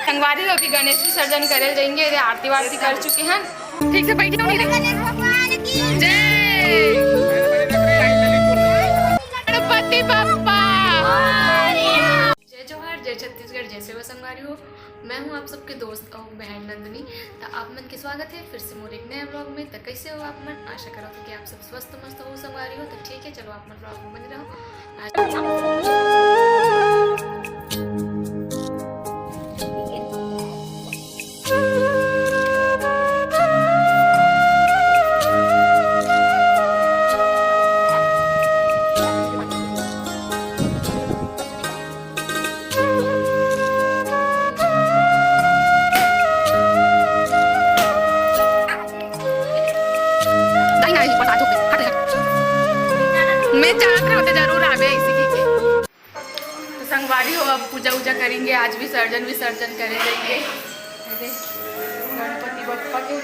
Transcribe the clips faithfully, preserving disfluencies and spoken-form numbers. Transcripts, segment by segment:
संगवारी हो, अभी गणेश विसर्जन करे जाएंगे। ये आरती वारती कर चुके हैं, ठीक से बैठे होनी रे। जय गणपति बप्पा। जय जोहार, जय छत्तीसगढ़, जय सेवा संगवारी हो। मैं हूँ आप सबके दोस्त और बहन नंदिनी। तो आप मन के स्वागत है फिर से मोर एक नए व्लॉग में। तो कैसे हो आप मन? आशा करत हो कि आप सब स्वस्थ मस्त हो संगवारी हो। तो ठीक है, चलो आप मन व्लॉग में बने रहो। आज नहीं, नहीं, बता दो, हट, हट। मैं जानत रहे होते जरूर आवे ऐसे की। तो संगवारी हो, अब पूजा उजा करेंगे, आज विसर्जन विसर्जन करे जाएंगे। ये दे, गणपति बप्पा के।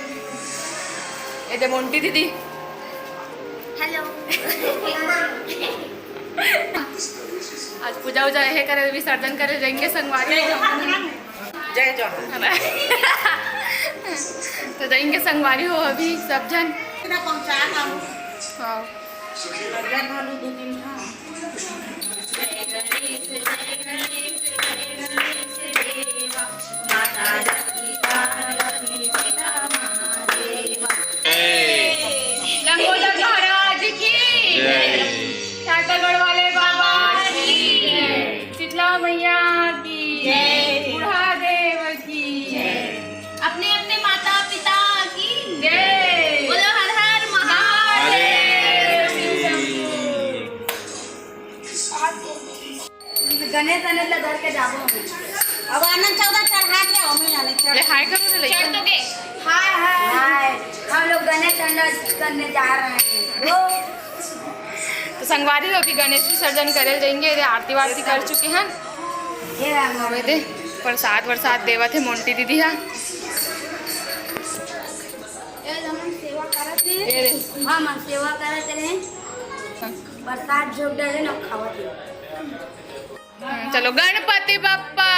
ये दे मोंटी दीदी। हेलो। आज पूजा उजा ये करे, विसर्जन करे जाएंगे संगवारी हो। जय जोहार। तो जाएंगे संगवारी हो अभी सब जन। इतना पहुंचा था। हाँ। जय भानु दो तीन था। लंगोदर महाराज की जय। साइकिल बड़ वाले बाबा की जय। शीतला मैया की जय। बूढ़ा देव की जय। अपने अपने माता पिता की जय। बोलो हर हर महादेव। महादेव। गणेश अनिल ला धर के जाबो हम। अब आनंद चौदह चढ़ा के हम ही आने चढ़। ले हाय करो रे लइका। चढ़ तो गए। हाय, हाय। हाय। हम लोग गणेश अनिल करने जा रहे हैं। वो तो संगवारी हो, अभी गणेश विसर्जन करे जाएंगे। ये आरती वारती कर चुके हैं। ये रहा हमारे ये दे, प्रसाद वरसाद देवत है मोंटी दीदी हा। ये हम सेवा करत हैं। ये दे। हाँ, हम सेवा करत रहे। प्रसाद झोंक डाले ना खावत है। हम्म, चलो गणपति बप्पा।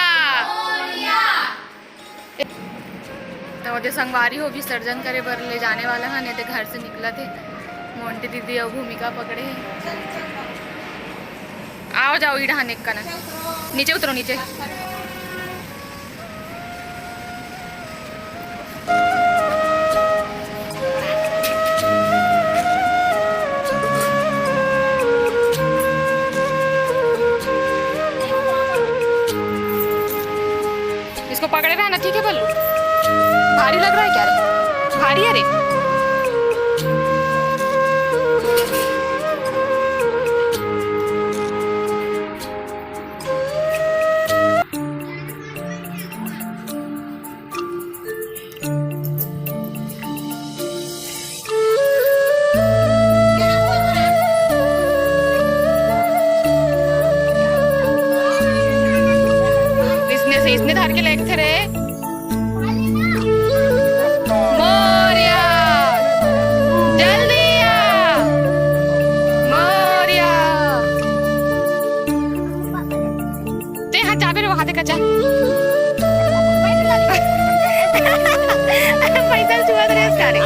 तो ओदे संगवारी हो विसर्जन करे बर ले जाने वाला है, नहीं तो घर से निकलत हे। मोंटी दीदी अउ भूमिका पकड़े हे। आओ जाओ, ई डहान एक कना। नीचे उतरो, नीचे। इसको पकड़े रहना, ठीक है बल्लू? भारी लग रहा है क्या रे? भारी है रे। इसने से, इसने धार के लायक थे रे। मोरया, जल्दी आ। मोरया। ते हाथ जाबे रे, वहां देखा जा। पैसा छुआ दे रे सारे।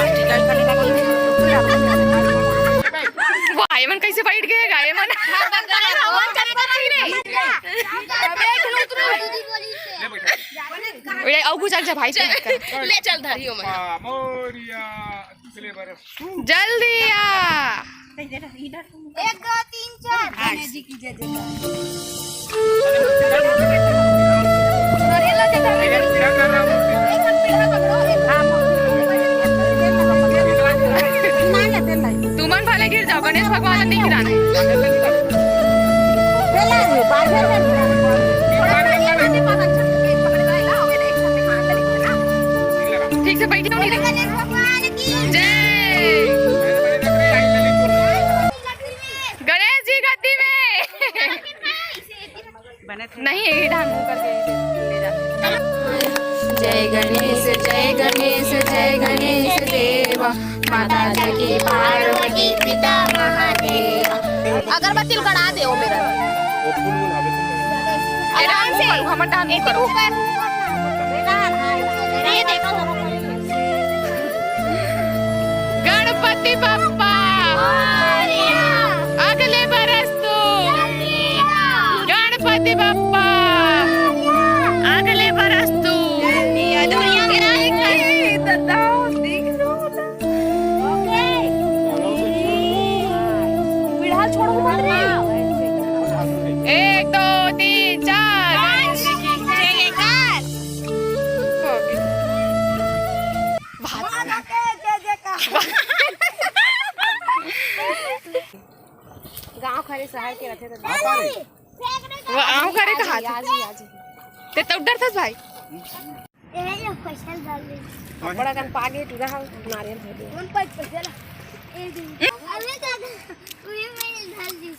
वो आए मन कैसे बैठ गए, गाए मन। ए, अउ कुछ अच्छा भाई से मत कर। ले चल धरियो मैं। मोरिया, पिछले बार जल्दी आ। एक, दो, तीन, चार। गणेश जी की जय जयकार। तुमन भले गिर जाओ, गणेश भगवान नहीं गिराना है। ठीक से बैठे होनी रे। जय। गणेश जी गद्दी में। नहीं, यही ढंग करके ले जा। जय गणेश, जय गणेश, जय गणेश देवा, माता जाकी पार्वती पिता महादेवा। अगरबत्ती गड़ा दे ओ मेरा। आराम से। हमर डांस करो। ये देखो। गणपति बप्पा अगले बरस तू। गणपति बप्पा अगले बरस तू। एक, दो, तीन, चार। गांव खरे शहर के रथे तो वो आंव करे कहा आज ही, आज ही। ते तो डरथस भाई। ए, ये पैसा डाल दे। बड़ा कन पागे टूरा हा नारियल हो गया। कौन पाइप पैसा ला? ए, दे। अबे दादा, उही में डाल दी।